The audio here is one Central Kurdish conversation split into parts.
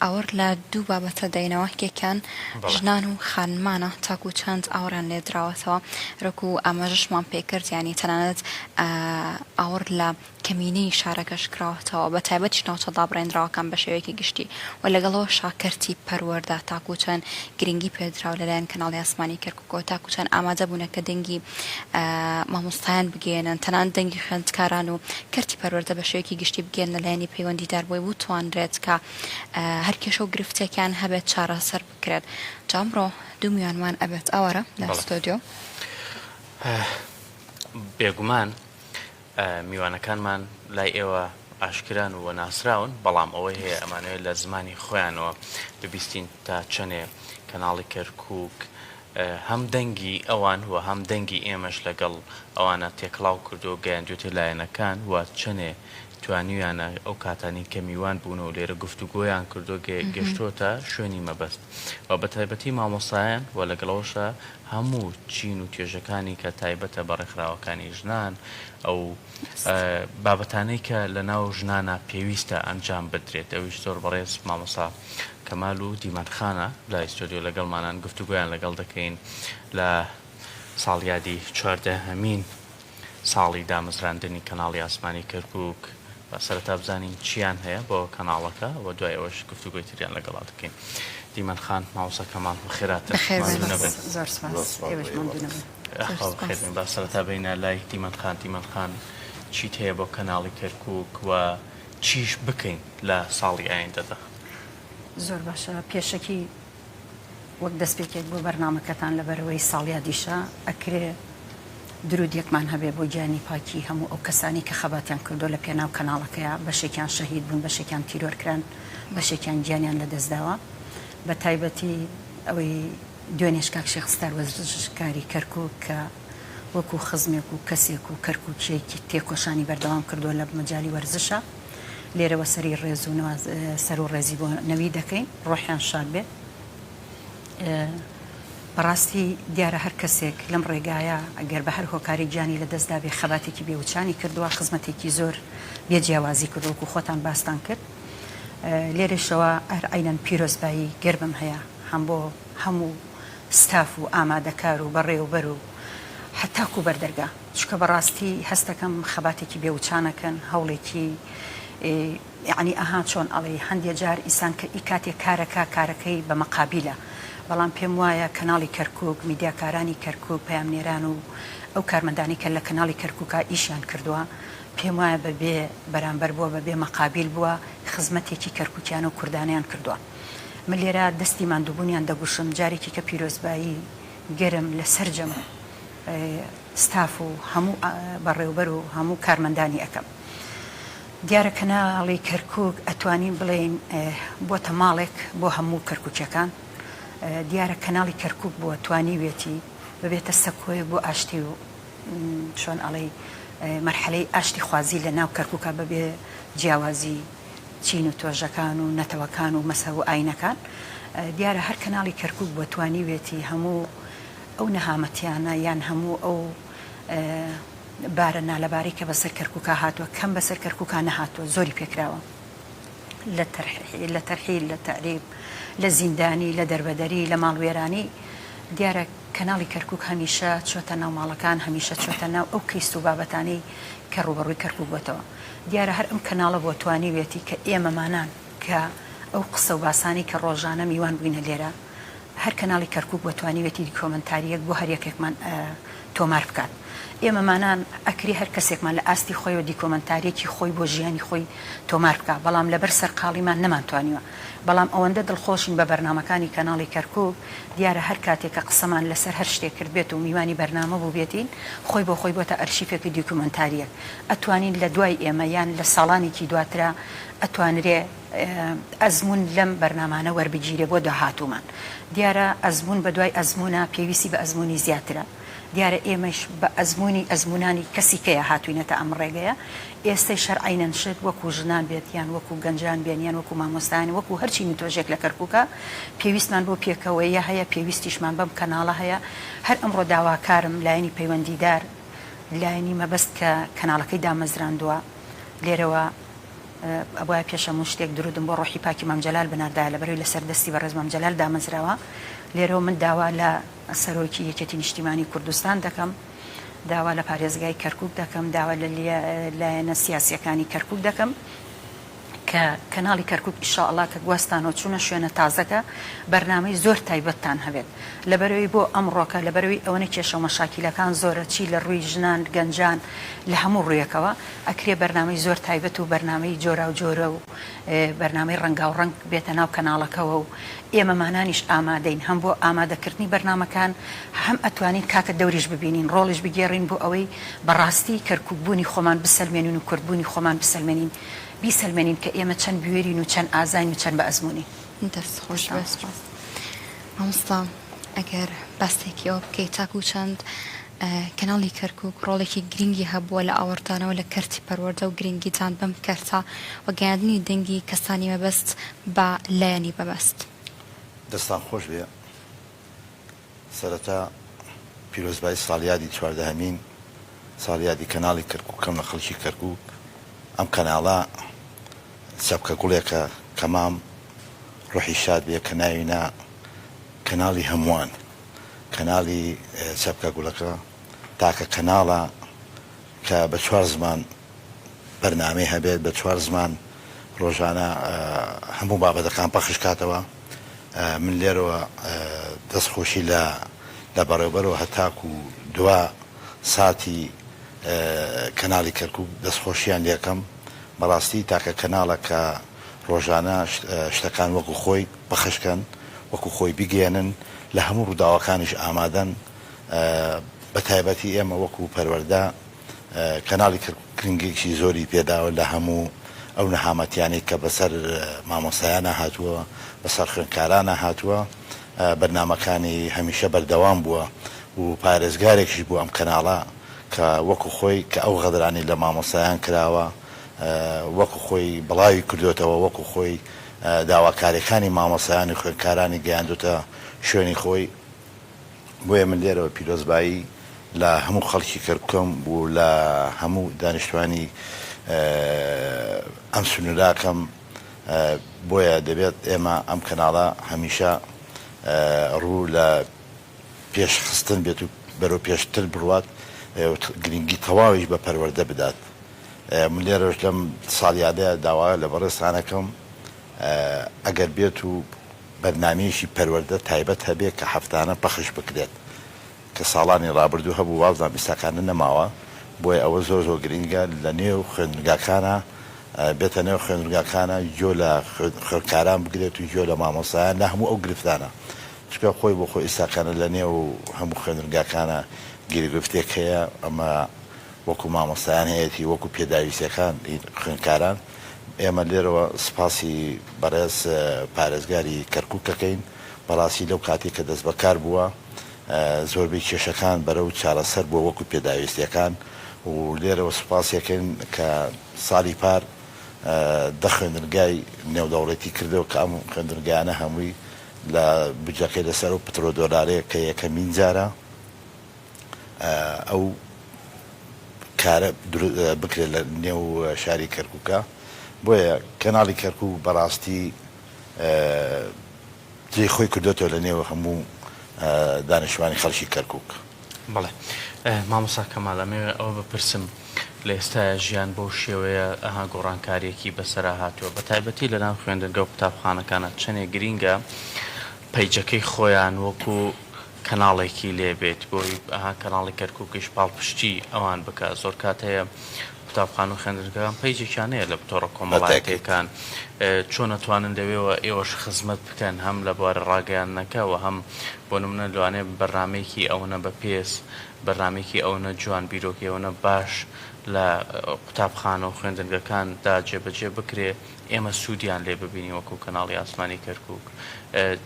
ئاوڕ لە دوو بابەتە دەینەوە یەکێکیان ژنان و خانمانە تاکو چەند ئاوڕیان لێ دراوەتەوە رەکو ئاماژەشمان پێکرد یانی تەنانەت ئاوڕ لە کەمینەی شارەکەش کراوەتەوە بە تایبەتیش ناوچە دابڕێندراوەکان بە شێوەیەکی گشتی و لەگەڵەوەشا کەرتی پەروەردە تاکو چەند گرنگی پێدراوە لەلایەن کەناڵی ئاسمانی کەرکوکەوە تاکو چەند ئامادە بوونە کە دەنگی مامۆستایان بگەیەنن تەنانەت دەنگی خوێندکاران و کەرتی پەروەردە بە شێوەیەکی گشتی بگەیەننە لایەنی پەیوەندیدار بۆی بتوانرێت کە هەر کێشە و گرفتێکیان هەبێت چارەسەر بکرێت جا ئەمڕۆ دوو میوانمان ئەبێت ئاوارە لە ستۆدیۆ. بێگومان میوانەکانمان لای ئێوە ئاشکران و ناسراون، بەڵام ئەوەی هەیە ئەمانەوێت لە زمانی خۆیانەوە ببیستین تا چەنێ کەناڵی کەرکووک هەم دەنگی ئەوان و هەم دەنگی ئێمەش لەگەڵ ئەوانە تێکڵاو کردووە و گەیاندوویەتە لایەنەکان و چەنێ توانیویانە ئەو کاتانەی کە میوان بوونە و لێرە گفتوگۆیان کردووە گەشتۆتە شوێنی مەبەست و بەتایبەتی مامۆستایان و لەگەڵەوەشا هەموو چین و توێژەکانی کە تایبەتە بە ڕێکخراوەکانی ژنان، ئەو بابەتانەی کە لە ناو ژنانا پێویستە ئەنجام بدرێت، ئەویش زۆر بەڕێز مامۆستا کەمال و دیمەن خانە لە ئیستۆدیۆ لەگەڵمانان گفتوگۆیان لەگەڵ دەکەین لە ساڵیادی چواردەهەمین ساڵی دامەزراندنی کەناڵی ئاسمانی کەرکوک، با سەرەتا بزانین چیان هەیە بۆ کەناڵەکە و دوای ئەوەش گفتوگۆی تریان لەگەڵا دەکەین. دیمەن خان، مامۆستا کەماڵ بەخێرهاتن. بەخێر بێن. ماندوو نەبن. زۆر سوپاس. ئێوەش ماندوو نەبن. یاخوا بەخێر بێن. با سەرەتا بێینە لای دیمەن خان. دیمەن خان چیت هەیە بۆ کەناڵی کەرکوک و چیش بکەین لە ساڵی ئایندەدا؟ زۆر باشە. پێشەکی وەک دەستپێکێک بۆ بەرنامەکەتان لەبەرئەوەی ساڵیادیشە ئەکرێ درودێکمان هەبێ بۆ گیانی پاکی هەموو ئەو کەسانەی کە خەباتیان کردوە لە پێناو کەناڵەکەیا بەشێکیان شەهید بوون بەشێکیان تیرۆر کران بەشێکیان گیانیان لەدەستداوە بە تایبەتی ئەوەی دوێنێش کاک شێخ ستار وەرزشکاری کەرکوک کە وەکو خزمێک و کەسێک و کەرکوکیەکی تێکۆشانی بەردەوام کردوە لە مەجالی وەرزشا لێرەوە سەری ڕێز و نواز سەر و ڕێزی بۆ نەوی دەکەین ڕۆحیان شاد بێت. بەڕاستی دیارە هەر کەسێک لەم ڕێگایە گەر بە هەر هۆکارێک گیانی لە دەست دابێ خەباتێکی بێ وچانی کردووە خزمەتێکی زۆر بێ جیاوازی کردووە وەکو خۆتان باستان کرد لێرەشەوە هەر عەینەن پیرۆزبایی گەرمم هەیە هەم بۆ هەموو ستاف و ئامادەکار و بەڕێوبەر و هەتاکو بەردەرگا چونکە بەڕاستی هەستەکەم خەباتێکی بێ وچانەکەن هەوڵێکی یەعنی ئەها چۆن ئەڵێی هەندێ جار ئینسان کە ئی کاتێ کارەکا کارەکەی بە مەقابیلە بەڵام پێم وایە کەناڵی کەرکوک میدیاکارانی کەرکوک پەیامنێران و ئەو کارمەندانەی کە لە کەناڵی کەرکوکا ئیشیان کردووە پێم وایە بە بێ بەرامبەر بووە بە بێ مەقابیل بووە خزمەتێکی کەرکوکیانە و کوردانەیان کردووە من لێرە دەستی ماندووبوونیان دەگوشم جارێکی کە پیرۆزبایی گەرم لە سەرجەم ستاف و هەموو بەڕێوبەر و هەموو کارمەندانی ئەکەم. دیارە کەناڵی کەرکوک ئەتوانین بڵێین بۆتە ماڵێک بۆ هەموو کەرکوکیەکان. دیارە کەناڵی کەرکوک بووە توانیوێتی ببێتە سەکۆیەک بۆ ئاشتی و چۆن ئەڵێی مەرحەلەی ئاشتی خوازی لە ناو کەرکوکا بەبێ جیاوازی چین و تۆژەکان و نەتەوەکان و مەزهەب و ئاینەکان. دیارە هەر کەناڵی کەرکوک بووە توانیوێتی هەموو ئەو نەهامەتیانە یان هەموو ئەو بارە نالەبارەی کە بەسەر کەرکوکا هاتووە کەم بەسەر کەرکوکا نەهاتووە زۆری پێکراوە لە تەرحیل لە تەعریب لە زیندانی لە دەربەدەری لە ماڵوێرانی دیارە کەناڵی کەرکوک هەمیشە چۆتە ناو ماڵەکان هەمیشە چۆتە ناو ئەو کەیس و بابەتانەی کە ڕووبەڕووی کەرکوک بۆتەوە دیارە هەر ئەم کەناڵە بۆ توانیوێتی کە ئێمەمانان کە ئەو قسە و باسانەی کە ڕۆژانە میوان بووینە لێرە هەر کەناڵی کەرکوک بوە توانیوێتی دیکۆمەنتاریەک بۆ هەر یەکێکمان تۆمار بکات ئێمەمانان ئەکرێ هەر کەسێکمان لە ئاستی خۆیەوە دیکۆمەنتاریەکی خۆی بۆ ژیانی خۆی تۆمار بکا بەڵام لەبەر سەرقاڵیمان نەمانتوانیوە بەڵام ئەوەندە دڵخۆشین بە بەرنامەکانی کەناڵی کەرکوک دیارە هەر کاتێک کە قسەمان لەسەر هەر شتێک کردبێت و میوانی بەرنامە بووبێتین خۆی بۆ خۆی بۆتە ئەرشیفێک و دیکومەنتاریەک ئەتوانین لە دوای ئێمە یان لە ساڵانێکی دواترا ئەتوانرێ ئەزموون لەم بەرنامانە وەربگیرێ بۆ داهاتوومان. دیارە ئەزموون بە دوای ئەزموونە پێویستی بە ئەزموونی زیاترە. دیارە ئێمەیش بە ئەزموونی ئەزموونانی کەسی کەیە هاتووینەتە ئەم ڕێگەیە. ئێستەیش هەر عەینەن شت وەکوو ژنان بێت یان وەکوو گەنجان بێن یان وەکوو مامۆستایان وەکوو هەر چین و تۆژێک لە کەرکووکا پێویستمان بەو پێکەوەییە هەیە، پێویستیشمان بەم کەناڵە هەیە. هەر ئەمڕۆ داواکارم لایەنی پەیوەندیدار، لایەنی مەبەست کە کەناڵەکەی دامەزراندووە لێرەوە. ئەبوایە پێش هەموو شتێک درودم بۆ ڕۆحی پاکی مام جەلال بناردایە لەبەرئەوەی لەسەر دەستی بەڕێز مام جەلال دامەزراوە. لێرەوە من داوا لە سەرۆکی یەکێتی نیشتیمانی کوردستان دەکەم، داوا لە پارێزگای کەرکوک دەکەم، داوا لە لایەنە سیاسیەکانی کەرکوک دەکەم کە کەناڵی کەرکوک ئیشاڵڵا کە گواستانەوە چوونە شوێنە تازەکە بەرنامەی زۆر تایبەتتان هەبێت لەبەرئەوەی بۆ ئەمڕۆکە لەبەرئەوەی ئەوەنە کێشە و مەشاکیلەکان زۆرە چی لە ڕووی ژنان گەنجان لە هەموو ڕوویەکەوە ئەکرێ بەرنامەی زۆر تایبەت و بەرنامەی جۆراوجۆرە و بەرنامەی ڕەنگاوڕەنگ بێتە ناو کەناڵەکەوە و ئێمەمانانیش ئامادەین هەم بۆ ئامادەکردنی بەرنامەکان هەم ئەتوانین کاکە دەوریش ببینین ڕۆڵیش بگێڕین بۆ ئەوەی بەڕاستی کەرکوک بوونی خۆمان بسەلمێنین و کورد بوونی خۆمان بسەلمێنین بیسەلمێنین کە ئێمە چەند بوێرین و چەند ئازاین و چەند بە ئەزموونین. دەست خۆش بێ سوپاس. مامۆستا ئەگەر باسێکی ئەوە بکەیت تاکوو چەند کەناڵی کەرکوک ڕۆڵێکی گرنگی هەبووە لە ئاوڕدانەوە لە کەرتی پەروەردە و گرنگیدان بەم کەرتە و گەیاندنی دەنگی کەسانی مەبەست بە لایەنی مەبەست. دەستان خۆش بێ سەرەتا پیرۆزبایی ساڵیادی چواردەهەمین ساڵیادی کەناڵی کەرکوکەم لە خەڵکی کەرکوک ئەم کەناڵە چەپکە گوڵێکە کە مام ڕۆحی شاد بێ کە ناوی نا کەناڵی هەمووان کەناڵی چەپکە گوڵەکە تاکە کەناڵە کە بە چوار زمان بەرنامەی هەبێت بە چوار زمان ڕۆژانە هەموو بابەتەکان پەخش کاتەوە من لێرەوە دەست خۆشی لە لە بەڕێوبەرەوە هەتاکو دوا ساتی کەناڵی کەرکوک دەست خۆشیان لێکەم بەڕاستی تاکە کەناڵە کە ڕۆژانە شتەکان وەکو خۆی پەخش کەن وەکو خۆی بیگەیەنن لە هەموو ڕووداوەکانیش ئامادەن بە تایبەتی ئێمە وەکو پەروەردە کەناڵی کەرکوک گرنگیەکی زۆری پێداوە لە هەموو ئەو نەهامەتیانەی کە بەسەر مامۆستایانە هاتووە بەسەر خوێندکارانە هاتووە بەرنامەکانی هەمیشە بەردەوام بووە و پارێزگارێکیش بوو ئەم کەناڵە کە وەکو خۆی کە ئەو غەدرانەی لە مامۆستایان کراوە وەکو خۆی بڵاوی کردۆتەوە، وەکو خۆی داواکاریەکانی مامۆستایان و خوێندکارانی گەیاندۆتە شوێنی خۆی، بۆیە من لێرەوە پیرۆزبایی لە هەموو خەڵکی کەرکوکەم و لە هەموو دانیشتوانی ئەم سنوورەکەم، بۆیە دەبێت ئێمە ئەم کەناڵە هەمیشە ڕوو لە پێشخستن بێت و بەرەو پێشتر بڕوات و گرنگی تەواویش بە پەروەردە بدات. من لێرەش لەم ساڵیادەیا داوا لە بەڕێزتان ئەکەم ئەگەر بێت و بەرنامەیەکی پەروەردە تایبەت هەبێ کە هەفتانە پەخش بکرێت کە ساڵانی ڕابردوو هەبوو وابزانم ئیستاکانە نەماوە بۆیە ئەوە زۆر زۆر گرنگە لە نێو خوێندنگاکانا بێتە نێو خوێندنگاکانا گوێ لە خوێندکاران بگرێت و گوێ لە مامۆستایان لە هەموو ئەو گرفتانە چونکە خۆی بۆ خۆی ئیستاکانە لە نێو هەموو خوێندنگاکانا گیروگرفتێک هەیە ئەمە وەکو مامۆستایان هەیەتی وەکو پێداویستیەکان ی خوێندکاران ئێمە لێرەوە سپاسی بەڕێز پارێزگاری کەرکوک ئەکەین بەڕاستی لەو کاتەی کە دەستبەکار بووە زۆربەی کێشەکان بەرەو چارەسەر بووە وەکو پێداویستیەکان و لێرەوە سوپاسی ئەکەین کە ساڵی پار دە خوێندنگای نێودەوڵەتی کردەوە کە ئەم خوێندنگایانە هەمووی لە بودجەکەی لەسەر ئەو پترۆدۆلارەیە کە یەکەمین جارە ئەو کارە بکرێت لە نێو شاری کەرکووکە بۆیە کەناڵی کەرکووک بەڕاستی جێی خۆی کردۆتەوە لە نێو هەموو دانیشتوانی خەڵکی کەرکووک. بەڵێ مامۆستا کەمال ئەمەوێ ئەوە بپرسم لە ئێستایا ژیان بەو شێوەیە ئەها گۆڕانکاریەکی بەسەرا هاتووە بە تایبەتی لە ناو خوێندنگە و قوتابخانەکانا چەنێ گرینگە پەیجەکەی خۆیان وەکو کەناڵێکی لێ بێت بۆی ئەها کەناڵی کەرکوکیش پاڵپشتی ئەوان بکا زۆر کات هەیە قوتابخانە و خوێندنگەکان پەیجێکیان هەیە لە تۆڕە کۆمەڵایەتیەکان چۆن ئەتوانن لەوێوە ئێوەش خزمەت بکەن هەم لە بوارە ڕاگەیاندنەکە و هەم بۆ نمونە لەوانەیە بەرنامەیەکی ئەوەنە بەپێز بەرنامەیەکی ئەوەنە جوان بیرۆکەی ئەوەنە باش لە قوتابخانە و خوێندنگەکان دا جێبەجێ بکرێ ئێمە سوودیان لێ ببینین وەکو کەناڵی ئاسمانی کەرکوک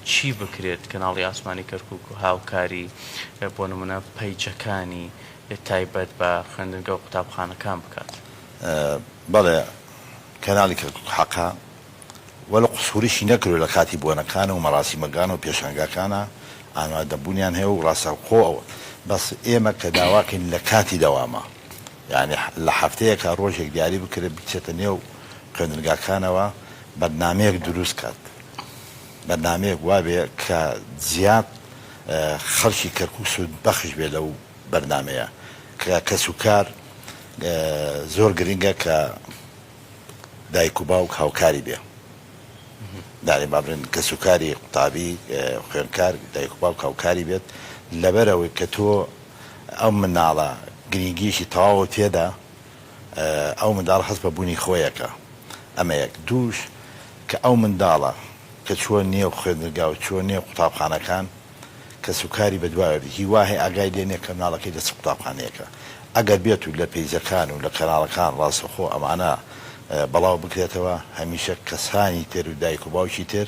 چی بکرێت کەناڵی ئاسمانی کەرکوک هاوکاری بۆ نمونە پەیجەکانی تایبەت بە خوێندنگە و قوتابخانەکان بکات؟ بەڵێ کەناڵی کەرکوک حەقە وەلو قسوریشی نەکردوە لە کاتی بۆنەکان و مەراسیمەکان و پێشانگاکانا ئامادەبونیان هەیە و ڕاستەوخۆ ئەوە بەس ئێمە کە داواکەین لە کاتی دەواما یانی لە هەفتەیەکا ڕۆژێک دیاری بکرێت بچێتە نێو. خوێندنگاکانەوە بەرنامەیەک دروست کات بەرنامەیەک وابێ کە زیاد خەڵکی کەرکوک سوود بەخش بێ لەو بەرنامەیە کە کەسوکار زۆر گرنگە کە دایک و باوک هاوکاری بێ دارین با بڵێن کەسوکاری قوتابی خوێنکار دایک و باوک هاوکاری بێت لەبەرەوەی کە تۆ ئەو مناڵە گرنگیەکی تەواوە تێدا ئەو منداڵە هەست بە بوونی خۆیەکە ئەمە یەک دووش کە ئەو منداڵە کە چووە نێو خوێندنگا و چووە نێو قوتابخانەکان کەسوکاری بەدواوە بێت هی وا هەیە ئاگای لێ نیە کە مناڵەکەی لە چ قوتابخانەیەکە ئەگەر بێت و لە پەیجەکان و لە کەناڵەکان ڕاستەخۆ ئەمانە بەڵاو بکرێتەوە هەمیشە کەسانی تر و دایک و باوکی تر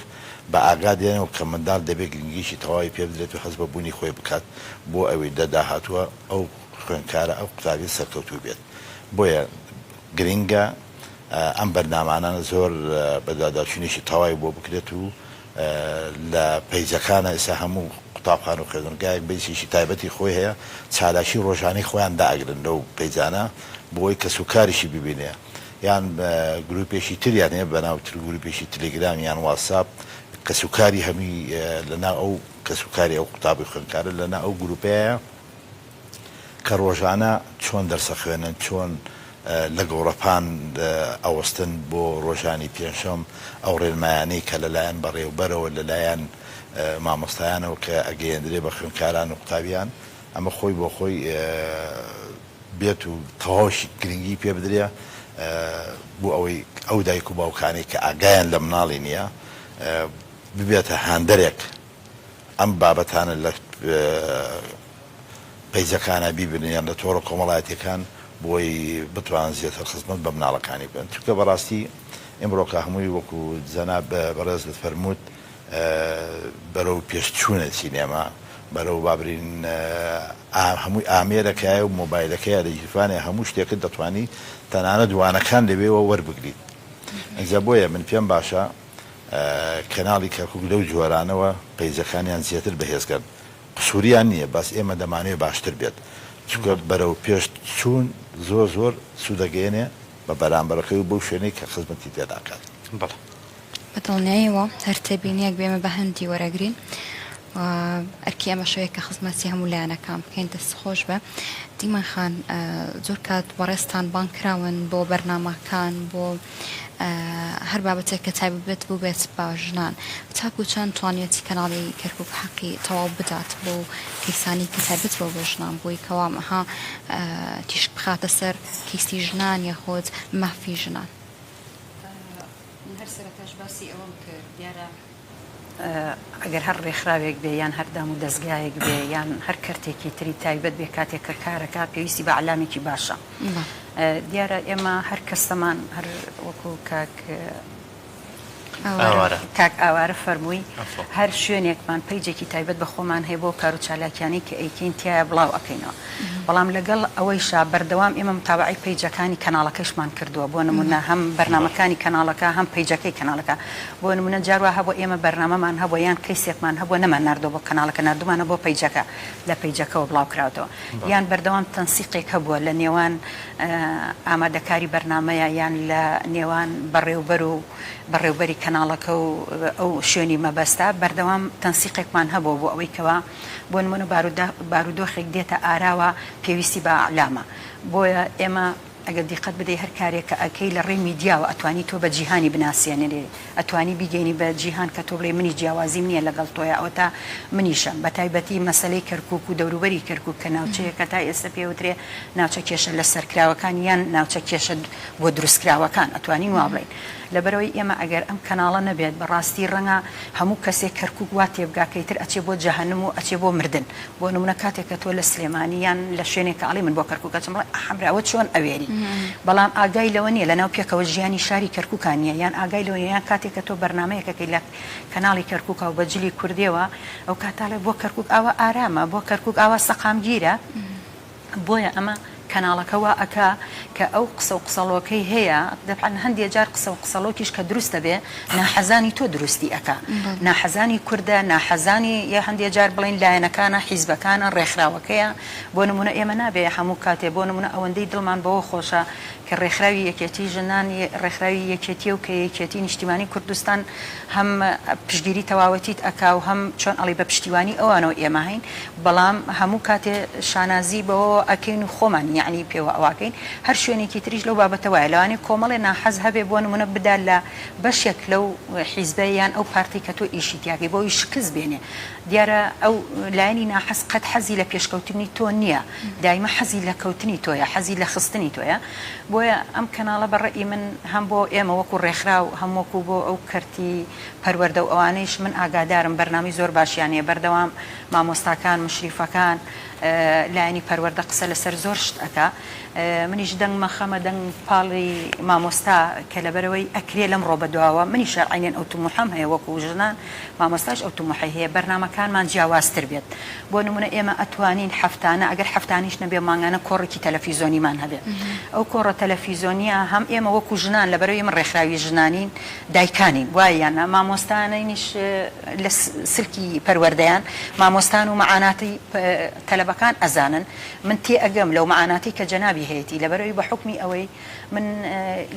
بە ئاگا دێنەوە کە منداڵ دەبێت گرنگیەکی تەواوی پێ بدرێت و هەست بە بوونی خۆی بکات بۆ ئەوەی لە داهاتووە ئەو خوێندکارە ئەو قوتابیە سەرکەوتوو بێت بۆیە گرنگە ئەم بەرنامانە زۆر بەدواداچوونێکی تەواوی بۆ بکرێت و لە پەیجەکانە ئێستا هەموو قوتابخانە و خوێندنگایەک بەیسێکی تایبەتی خۆی هەیە چالاکی ڕۆژانەی خۆیان دائەگرن لەو پەیجانە بۆی کەس و کاریشی ببینێ یان گروپێکی تریان هەیە بەناو تر گروپێکی تلگرام یان واتساپ کەس و کاری هەمووی لەناو ئەو کەس و کاری ئەو قوتابی خوێندکارە لەناو ئەو گروپەیە کە ڕۆژانە چۆن دەرسەخوێنن، چۆن لە گۆڕەپان ئەوەستن بۆ ڕۆژانی پێنجشەم، ئەو ڕێنمایانەی کە لەلایەن بەڕێوبەرەوە، لەلایەن مامۆستایانەوە کە ئەگەیەندرێ بە خوێندکاران و قوتابیان، ئەمە خۆی بۆ خۆی بێت و تەواوشی گرنگی پێ بدرێ بۆ ئەوەی ئەو دایک و باوکانەی کە ئاگایان لە مناڵی نییە ببێتە هاندەرێک ئەم بابەتانە لە پەیجەکانا بیبنن یان لە تۆڕە کۆمەڵایەتیەکان بۆی بتوانن زیاتر خزمەت بە مناڵەکانی بکەن چونکە بەڕاستی ئیمڕۆکە هەمووی وەکو جەناب بەڕێزت فەرمووت بەرەو پێشچوونە چین ئێمە بەرەو بابرین هەمووی ئامێرەکایە و مۆبایلەکەیە لە گیرفانێ هەموو شتێکت دەتوانی تەنانەت وانەکان لەوێوە وەربگریت ئینجا بۆیە من پێم باشە کەناڵی کەرکوک لەو جۆرانەوە پەیجەکانیان زیاتر بەهێزکەن قسوریان نیە بەس ئێمە دەمانەوێ باشتر بێت چونکە بەرەو پێش چوون زۆر زۆر سوودەگەیەنێ بە بەرامبەرەکەی و بەو شوێنەی کە خزمەتی تێدا ئەکات. بەڵێ. بە دڵنیایەوە هەر تێبینیەک بێ ئێمە بە هەندی وەرەگرین و ئەرکی ئێمەش ئەوەیە کە خزمەتی هەموو لایەنەکان بکەین دەست خۆش بێ دیمەن خان زۆر کات بەڕێزتان بانگ کراون بۆ بەرنامەکان بۆ هەر بابەتێک کە تایبەت بووبێت بە ژنان تاکو چەند توانیەتی کەناڵی کەرکوک حەقی تەواو بدات بۆ کەیسانی کە تایبەت بووە بە ژنان بۆی کەوا مەها تیشک بخاتە سەر کەیسی ژنان یاخود مافی ژنان. من هەر سەرەتاش باسی ئەوەم کرد دیارە ئەگەر هەر ڕێکخراوێک بێ یان هەر دام و دەزگایەک بێ یان هەر کەرتێکی تری تایبەت بێ کاتێک کە کارەکە پێویستی بە ئەلامێکی باشە دیارە ئێمە هەر کەسەمان هەر وەکو کاک کاک ئاوارە فەرمووی هەر شوێنێکمان پەیجێکی تایبەت بە خۆمان هەیە بۆ کار و چالاکیانەی کە ئەیکەین تیایا بڵاو ئەکەینەوە بەڵام لەگەڵ ئەوەیشا بەردەوام ئێمە متابەعەی پەیجەکانی کەناڵەکەیشمان کردووە بۆ نموونە هەم بەرنامەکانی کەناڵەکە هەم پەیجەکەی کەناڵەکە بۆ نموونە جار وا هەبووە ئێمە بەرنامەمان هەبووە یان کەیسێکمان هەبووە نەمان ناردووە بۆ کەناڵەکە ناردوومانە بۆ پەیجەکە لە پەیجەکەوە بڵاو کراوەتەوە یان بەردەوام تەنسیقێک هەبووە لە نێوان ئامادەکاری بەرنامەیە یان لە نێوان بەڕێوبەر و بەڕێوبەری کەناڵەکە و ئەو شوێنی مەبەستە بەردەوام تەنسیقێکمان هەبووە بۆ ئەوەی کەوا بۆ نموونە بارودۆخێک دێتە ئاراوە پێویستی بە ئیعلامە بۆیە ئێمە ئەگەر دیقەت بدەی هەر کارێک کە ئەکەی لە ڕێی میدیاوە ئەتوانی تۆ بە جیهانی بناسێنری ئەتوانی بیگەینی بە جیهان کە تۆ بڵێی منیش جیاوازیم نییە لەگەڵ تۆیا ئەوەتا منیشم بە تایبەتی مەسەلەی کەرکوک و دەوروبەری کەرکوک کە ناوچەیەکە تا ئێستە پێ وترێ ناوچە کێشە لەسەرکراوەکان یان ناوچە کێشە بۆ دروستکراوەکان ئەتوانین وا بڵێین لەبەرئەوەی ئێمە ئەگەر ئەم کەناڵە نەبێت بەڕاستی ڕەنگە هەموو کەسێک کەرکوک وا تێبگا کە ئیتر ئەچێ بۆ جەهەنم و ئەچێ بۆ مردن بۆ نمونە کاتێک کە تۆ لە سلێمانی یان لە شوێنێک کە ئەڵێی من بۆ کەرکوک ئەچم ئەڵێ ئەحەمرە ئەوە چۆن ئەوێری بەڵام ئاگای لەوە نیە لەناو پێکەوە ژیانی شاری کەرکوکا نیە یان ئاگای لەوە نیە یان کاتێک کە تۆ بەرنامەیەک ئەکەی لە کەناڵی کەرکوکا و بە جلی کوردیەوە ئەو کاتە ئەڵێ بۆ کەرکوک ئاوا ئارامە بۆ کەرکوک ئاوا سەقامگیرە بۆیە ئەمە. کەناڵەکە وا ئەکا کە ئەو قسە و قسەڵۆکەی هەیە دەبعەن هەندێ جار قسە و قسەڵۆکیش کە دروست ئەبێ ناحەزانی تۆ دروستی ئەکا ناحەزانی کوردە ناحەزانی یا هەندێ جار بڵێین لایەنەکانە حیزبەکانە ڕێکخراوەکەیە بۆ نمونە ئێمە نابێ هەموو کاتێ بۆ نمونە ئەوەندەی دڵمان بەوە خۆشە کە ڕێکخراوی یەکێتی ژنان ڕێکخراوی یەکێتیە و کە یەکێتی نیشتیمانی کوردستان هەم پشتگیری تەواوەتیت ئەکا و هەم چۆن ئەڵێی بە پشتیوانی ئەوانەوە ئێمە هەین بەڵام هەموو کاتێ شانازی بەوەوە ئەکەین و خۆمان یەعنی پێوە ئەواکەین هەر شوێنێکی تریش لەو بابەتە وایە لەوانەیە کۆمەڵێ ناحەز هەبێ بۆ نمونە بدا لە بەشێک لەو حیزبە یان ئەو پارتەی کە تۆ ئیشی تیاکەی بۆ ئەوی شکست بێنێ دیارە ئەو لایەنی ناحەز قەت حەزی لە پێشکەوتنی تۆ نییە دایمە حەزی لە کەوتنی تۆیە حەزی لە خستنی تۆیە بۆیە ئەم کەناڵە بە ڕەئی من هەم بۆ ئێمە وەکو ڕێکخراو هەم وەکو بۆ ئەو کەرتی پەروەردە و ئەوانەیش من ئاگادارم بەرنامەی زۆر باشیان هەیە بەردەوام مامۆستاکان مشریفەکان لایەنی پەروەردە قسە لەسەر زۆر شت ئەکا منیش دەنگ مەخەمە دەنگ پاڵی مامۆستا کە لەبەرئەوەی ئەکرێ لەمڕۆ بەدواوە منیش عەینەن ئەو تموحەم هەیە وەکو ژنان مامۆستاش ئەو تموحەی هەیە بەرنامەکانمان جیاوازتر بێت بۆ نمونە ئێمە ئەتوانین هەفتانە ئەگەر هەفتانیش نەبێ مانگانە کۆڕێکی تەلەفیزۆنیمان هەبێ ئەو کۆڕە تەلەفیزۆنیە هەم ئێمە وەکو ژنان لەبەرئەوەی ئێمە ڕێکخراوی ژنانین دایکانین وایە یان نا مامۆستانینیش لە سلکی پەروەردەیان مامۆستان و مەعاناتی تەلەبەکان ئەزانن من تێئەگەم لەو مەعاناتەی کە جەنابی هەیەتی لەبەرئەوەی بە حوکمی ئەوەی من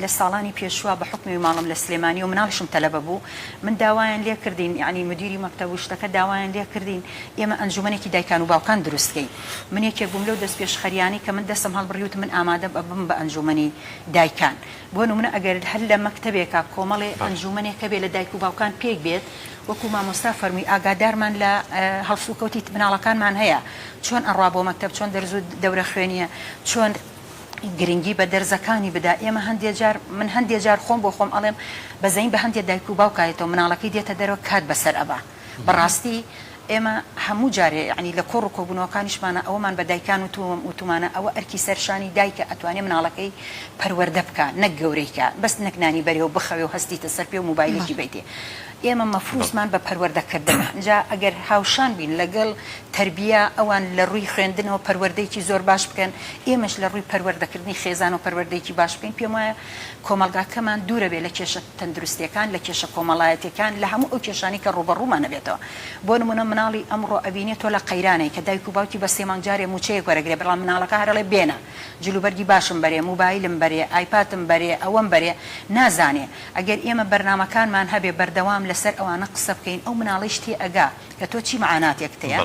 لە ساڵانی پێشوە بە حوکمی ماڵم لە سلێمانی و مناڵیشم تەلەبە بوو من داوایان لێ کردین یەعنی مدیری مەکتەب و شتەکە داوایان لێ کردین ئێمە ئەنجومەنێکی دایکان و باوکان دروست کەین من یەکێک بووم لەو دەستپێشخەریانەی کە من دەستم هەڵبڕی وتم من ئامادەم ئەبم بە ئەنجومەنی دایکان بۆ نمونە ئەگەر هەر لە مەکتەبێکا کۆمەڵێ ئەنجومەنێک هەبێ لە دایک و باوکان پێک بێت وەکو مامۆستا فەرمووی ئاگادارمان لە هەڵسوکەوتی مناڵەکانمان هەیە چۆن ئەڕوا بۆ مەکتەب چۆن دەرز و دەورە خوێنیە چۆن گرنگی بە دەرزەکانی بدا ئێمە هەندێ جار من هەندێ جار خۆم بۆ خۆم ئەڵێم بەزەیم بە هەندێ دایک و باوکایەتەوە مناڵەکەی دێتە دەرەوە کات بەسەر ئەبا بەڕاستی ئێمە هەموو جارێ یەعنی لە کۆڕ و کۆبوونەوەکانیشمانا ئەوەمان بە دایکان وتووم وتوومانە ئەوە ئەرکی سەر شانی دایکە ئەتوانێ مناڵەکەی پەروەردە بکا نەک گەورەی کا بەس نەک نانی بەرێ و بخەوێ و هەستیتە سەر پێ و موبایلێکی بەیتێ ئێمە مەفروزمان بە پەروەردە کردنە جا ئەگەر هاوشان بین لەگەڵ تەربیە ئەوان لە ڕووی خوێندنەوە پەروەردەیەکی زۆر باش بکەن ئێمەش لە ڕووی پەروەردەکردنی خێزانەوە پەروەردەیەکی باش بکەین پێم وایە کۆمەڵگاکەمان دوورە بێ لە کێشە تەندروستیەکان، لە کێشە کۆمەڵایەتیەکان، لە هەموو ئەو کێشانەی کە ڕووبەڕوومان ئەبێتەوە. بۆ نموونە مناڵی ئەمڕۆ ئەبینێ تۆ لە قەیرانای کە دایک و باوکی بە سێ مانگ جارێ مووچەیەک وەرەگرێ بەڵام مناڵەکە هەر ئەڵێ بێنە جلوبەرگی باشم بەرێ، موبایلم بەرێ، ئایپاتم بەرێ، ئەوەم بەرێ، نازانێ. ئەگەر ئێمە بەرنامەکانمان هەبێ بەردەوام لەسەر ئەوانە قسە بکەین ئەو مناڵەیش تێئەگا کە تۆ چی مەعاناتێکت هەیە.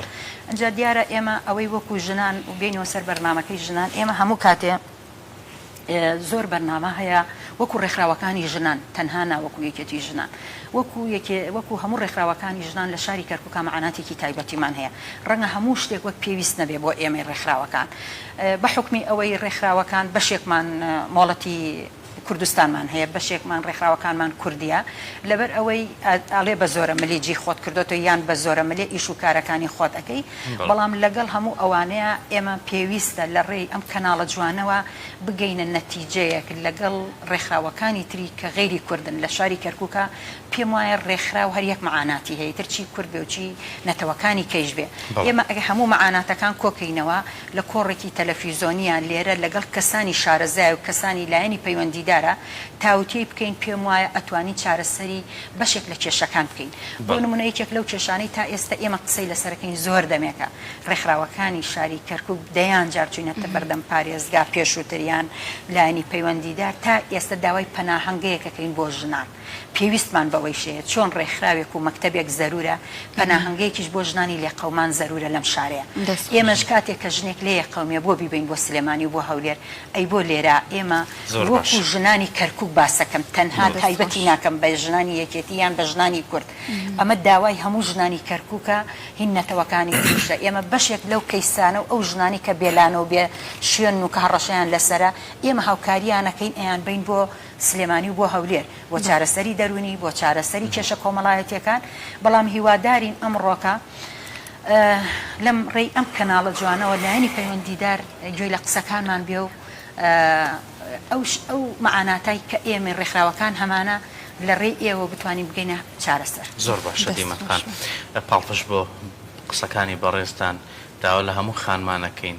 ئینجا دیارە ئێمە ئەوەی وەکوو ژنان و بێینەوە سەر بەرنامەکەی ژنان ئێمە هەموو کاتێ، زۆر بەرنامە هەیە وەکو ڕێکخراوەکانی ژنان تەنها نا وەکو یەکێتی ژنان وەکو یەکێ وەکو هەموو ڕێکخراوەکانی ژنان لە شاری کەرکوکا مەعاناتێکی تایبەتیمان هەیە ڕەنگە هەموو شتێک وەک پێویست نەبێ بۆ ئێمەی ڕێکخراوەکان بە حوکمی ئەوەی ڕێکخراوەکان بەشێکمان مۆڵەتی کوردستانمان هەیە بەشێکمان ڕێکخراوەکانمان کوردیە لەبەر ئەوەی ئەڵێ بە زۆرە ملی جی خۆت کردۆتەوە یان بە زۆرە ملێ ئیش و کارەکانی خۆت ئەکەی بەڵام لەگەڵ هەموو ئەوانەیا ئێمە پێویستە لە ڕێی ئەم کەناڵە جوانەوە بگەینە نەتیجەیەک لەگەڵ ڕێکخراوەکانی تری کە غەیری کوردن لە شاری کەرکوکا پێم وایە ڕێکخراو هەر یەک مەعاناتی هەیە ئیتر چی کورد بێ و چی نەتەوەکانی کەیش بێ ئێمە ئەگەر هەموو مەعاناتەکان کۆکەینەوە لە کۆڕێکی تەلەفیزۆنییە لێرە لەگەڵ کەسانی شارەزای و کەسانی لایەنی پەیوەندیدارا تاوتوێی بکەین پێم وایە ئەتوانین چارەسەری بەشێک لە کێشەکان بکەین بۆ نمونە یەکێک لەو کێشانەی تا ئێستە ئێمە قسەی لەسەرەکەین زۆر دەمێکە ڕێکخراوەکانی شاری کەرکوک دەیان جار چوینەتە بەردەم پارێزگا پێشووتر یان لایەنی پەیوەندیدار تا ئێستە داوای پەناهەنگەیەک ئەکەین بۆ ژنان پێویستمان بەوەیش هەیە چۆن ڕێکخراوێک و مەکتەبێک زەرورە، پەناهەنگەیەکیش بۆ ژنانی لێقەومان زەرورە لەم شارەیە. ئێمەش کاتێک کە ژنێک لێیەقەومێ بۆ بیبەین بۆ سلێمانی و بۆ هەولێر، ئەی بۆ لێرە؟ ئێمە وەکو ژنانی کەرکوک باسەکەم، تەنها تایبەتی ناکەم بە ژنانی یەکێتی یان بە ژنانی کورد، ئەمە داوای هەموو ژنانی کەرکوکە، هین نەتەوەکانی تریشە. ئێمە بەشێک لەو کەیسانە و ئەو ژنانەی کە بێلانە و بێ شوێنن و کە هەڕەشەیان لەسەرە، ئێمە هاوکارییانەکەین ئەیانبەین بۆ سلێمانی و بۆ هەولێر بۆ چارەسەری دەروونی، بۆ چارەسەری کێشە کۆمەڵایەتییەکان، بەڵام هیوادارین ئەمڕۆکە لەم ڕێی ئەم کەناڵە جوانەوە لایەنی پەیوەندیدار گوێی لە قسەکانمان بێ و ئەو ئەو مەعاناتای کە ئێمەی ڕێکخراوەکان هەمانە لە ڕێی ئێوە بتوانین بگەینە چارەسەر. زۆر باشە دیمەن خان، پاڵپشت بۆ قسەکانی بەڕێزتان، داوا لە هەموو خانمان ئەکەین.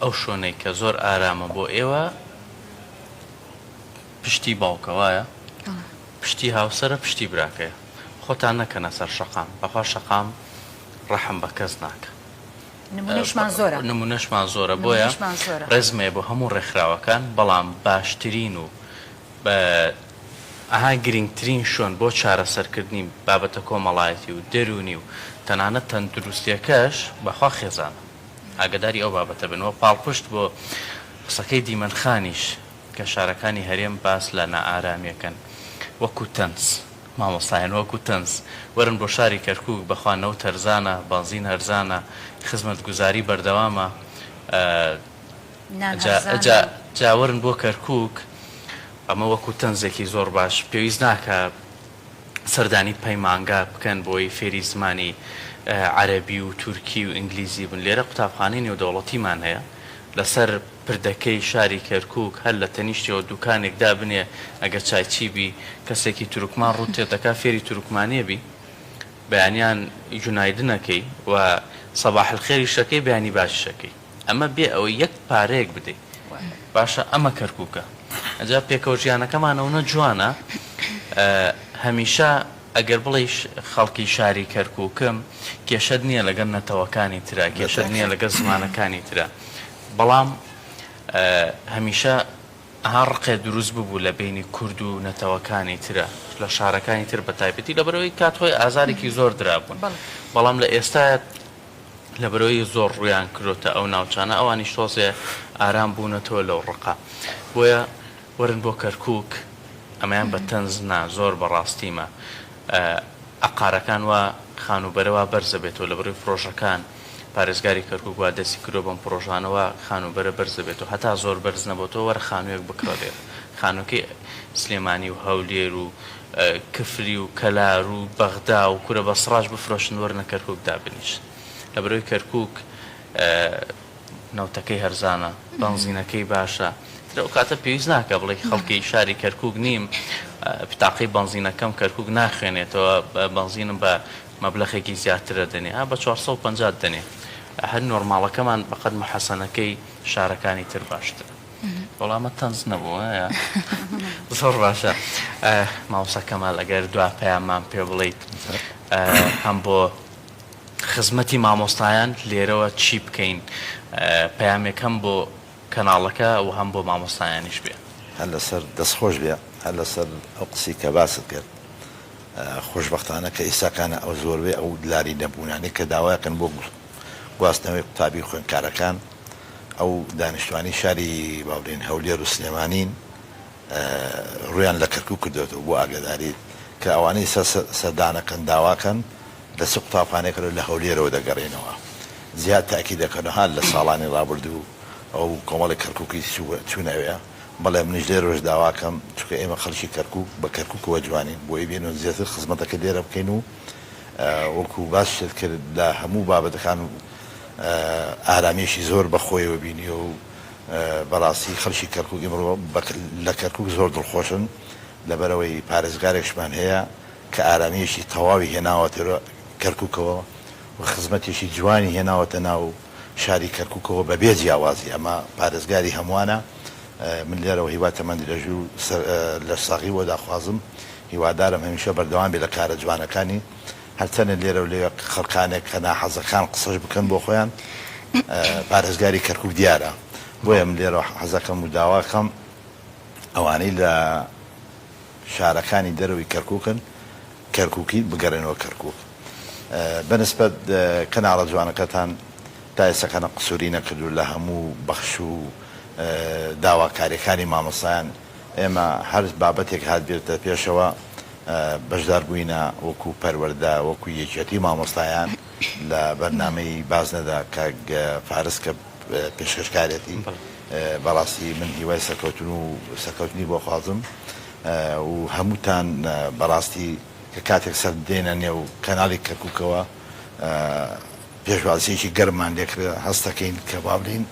ئەو شوێنەی کە زۆر ئارامە بۆ ئێوە پشتی باوکە وایە؟ پشتی هاوسەرە پشتی براکەیە خۆتان نەکەنە سەر شەقام بەخوا شەقام ڕەحم بە کەس ناکا. نمونەشمان زۆرە. نمونەشمان زۆرە بۆیە ڕێزم هەیە بۆ هەموو ڕێکخراوەکان بەڵام باشترین و ئەها گرنگترین شوێن بۆ چارەسەرکردنی بابەتە کۆمەڵایەتی و دەروونی و تەنانەت تەندروستیەکەش بەخوا خێزانە ئاگەداری ئەو بابەتە بن وە پاڵپشت بۆ قسەکەی دیمەن خانیش کە شارەکانی هەرێم باس لە نائارامیەکەن وەکو تەنز مامۆستایان وەکو تەنز وەرن بۆ شاری کەرکوک بەخوا نەوت هەرزانە بەنزین هەرزانە خزمەتگوزاری بەردەوامە نان جا هەرزانە. جا جا وەرن بۆ کەرکوک ئەمە وەکو تەنزێکی زۆر باش پێویست ناکا سەردانی پەیمانگا بکەن بۆی فێری زمانی عەرەبی و تورکی و ئینگلیزی بن لێرە قوتابخانەی نێودەوڵەتیمان هەیە لەسەر پردەکەی شاری کەرکوک هەر لە تەنیشتیەوە دوکانێک دابنێ ئەگەر چایچی بی کەسێکی تورکمان ڕووت تێدەکا فێری تورکمانیە بی بەیانیان گونایدن ئەکەی و سەباح الخێریش ئەکەی بەیانی باشیش ئەکەی ئەمە بێ ئەوەی یەک پارەیەک بدەی باشە ئەمە کەرکوکە ئەجا پێکەوە ژیانەکەمان ئەونە جوانە هەمیشە ئەگەر بڵێی خەڵکی شاری کەرکوکم کێشەت نییە لەگەڵ نەتەوەکانی ترا کێشەت نییە لەگەڵ زمانەکانی ترا بەڵام هەمیشە ئەها ڕقێ دروست ببوو لە بەینی کورد و نەتەوەکانی ترا لە شارەکانی تر بە تایبەتی لەبەرئەوەی کات خۆی ئازارێکی زۆر درابوون بەڵام لە ئێستایا لەبەرئەوەی زۆر ڕوویان کرۆتە ئەو ناوچانە ئەوانیش تۆزێ ئارام بوونەتەوە لەو ڕقە بۆیە وەرن بۆ کەرکوک ئەمەیان بە تەنز نا زۆر بە ڕاستیمە عەقارەکان وا خانووبەرە وا بەرزەبێتەوە لەبەرئەوەی پرۆژەکان پارێزگاری کەرکوک وا دەستی کردوە بەم پرۆژانە وا خانووبەرە بەرزەبێتەوە هەتا زۆر بەرز نەبۆتەوە وەرە خانوویەک بکڕە لێرە خانووەکەی سلێمانی و هەولێر و کفری و کەلار و بەغدا و کورە بەسڕاش بفرۆشن وەرنە کەرکوک دابنیشن لەبەرئەوەی کەرکوک نەوتەکەی هەرزانە، بەنزینەکەی باشە، تر ئەو کاتە پێویست ناکا بڵێی خەڵکی شاری کەرکوک نیم، بتاقەی بەنزینەکەم کەرکوک ناخوێنێتەوە، بەنزینم بە مەبلەخێکی زیاتر ئەدەنێ، ئا بە 450 دەنێ، هەر نۆرماڵەکەمان بەقەد محەسەنەکەی شارەکانی تر باشترە. وەڵا ئەمە تەنز نەبوو وایە؟ زۆر باشە مامۆستا کەمال ئەگەر دوا پەیاممان پێ بڵێیت هەم بۆ خزمەتی مامۆستایان لێرەوە چی بکەین پەیامێک هەم بۆ کەناڵەکە و هەم بۆ مامۆستایانیش بێ. هەر لەسەر دەست خۆش بێ هەر لەسەر ئەو قسەی کە باست کرد خۆشبەختانە کە ئیستاکانە ئەو زۆربەی ئەو لاری نەبوونانەی کە داوایەکەن بۆ گواستنەوەی قوتابی و خوێندکارەکان ئەو دانیشتوانی شاری با بڵێین هەولێر و سلێمانین ڕوویان لە کەرکوک کردۆتەوە بۆ ئاگاداریت کە ئەوانەی ئیستا سەردانەکەن داواکەن لە چ قوتابخانەیەکەوە لە هەولێرەوە دەگەڕێنەوە زیاد تاکید دەکەنەوە ها لە ساڵانی ڕابردوو ئەو کۆمەڵی کەرکوکی چوونە ئەوێ بەڵێ منیش لێرەوەش داواکەم چونکە ئێمە خەڵکی کەرکوک بە کەرکوکەوە جوانین بۆی بێن و زیاتر خزمەتەکە لێرە بکەین و وەکو باسیشت کرد لە هەموو بابەتەکان ئارامیەکی زۆر بە خۆیەوە بینیوە و بەڕاستی خەڵکی کەرکوک ئیمڕۆ لە کەرکوک زۆر دڵخۆشن لەبەرئەوەی پارێزگارێکشمان هەیە کە ئارامییەکی تەواوی هێناوەتە کەرکوکەوە و خزمەتێکی جوانی هێناوەتە ناو شاری کەرکوکەوە بەبێ جیاوازی، ئەمە پارێزگاری هەمووانە، من لێرەوە هیوای تەمەندرێژی و لەشساغی بۆ داخوازم، هیوادارم هەمیشە بەردەوام بێت لە کارە جوانەکانی، هەرچەندە لێرەو لەوێ خەڵکانێک کە ناحەزەکان قسەش بکەن بۆ خۆیان، پارێزگاری کەرکوک دیارە، بۆیە من لێرەوە حەزەکەم و داواکەم ئەوانەی لە. شارەکانی دەرەوەی کەرکوکن کەرکوکی بگەرێنەوە کەرکوک بەنسبەت کەناڵە جوانەکەتان تا ئێستا کەنە قسوری نەکردو لە هەموو بەخش و داواکاریەکانی مامۆستایان ئێمە هەر بابەتێک هات بێتە پێشەوە بەشدار بووینە وەکو پەروەردە وەکو یەکێتی مامۆستایان لە بەرنامەی بازنەدا کاک فارس کە پێشکەشکارێتی بەڕاستی من هیوای سەرکەوتن و سەرکەوتنی بۆ خوازم و هەمووتان بەڕاستی کە کاتێک سەر دێنە نێو کەناڵی کەرکوکەوە پێشوازیەکی گەرممان لێکرێ هەستەکەین کە با بڵێین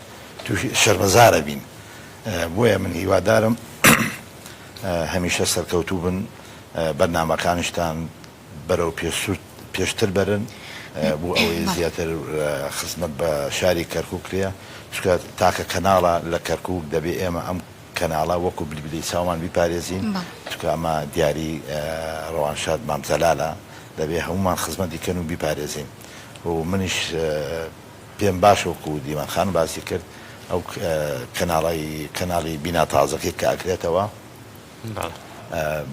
تووشی شەرمەزارە بین بۆیە من هیوادارم هەمیشە سەرکەوتوو بن بەرنامەکانیشتان بەرەو پێشتر بەرن. بۆ ئەوەی زیاتر خزمەت بە شاری کەرکوک کرێ چونکە تاکە کەناڵە لە کەرکوک دەبێ ئێمە ئەم کەناڵە وەکو بلبلی چاومان بیپارێزین چونکە ئەمە دیاری ڕەوانشاد مام جەلالە دەبێ هەموومان خزمەتی کەن و بیپارێزین و منیش پێم باشە وەکو دیمەن خان باسی کرد ئەو کەناڵی کەناڵی بینا تازەکەی کە ئەکرێتەوە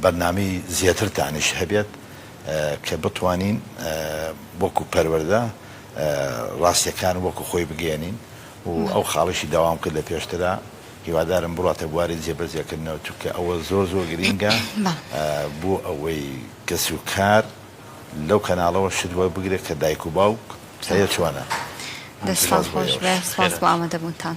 بەرنامەی زیاترتانیش هەبێت کە بتوانین وەکو پەروەردە ڕاستیەکان وەکو خۆی بگەیەنین و ئەو خاڵیشی داوام کرد لە پێشترا هیوادارم بڕاتە بواری جێبەجێکردنەوە چونکە ئەوە زۆر زۆر گرینگە بۆ ئەوەی کەس و کار لەو کەناڵەوە شت وەربگرێت کە دایک و باوک هەیە چۆنە. دەستتان خۆش بێ سپاس بۆ ئامادەبوونتان.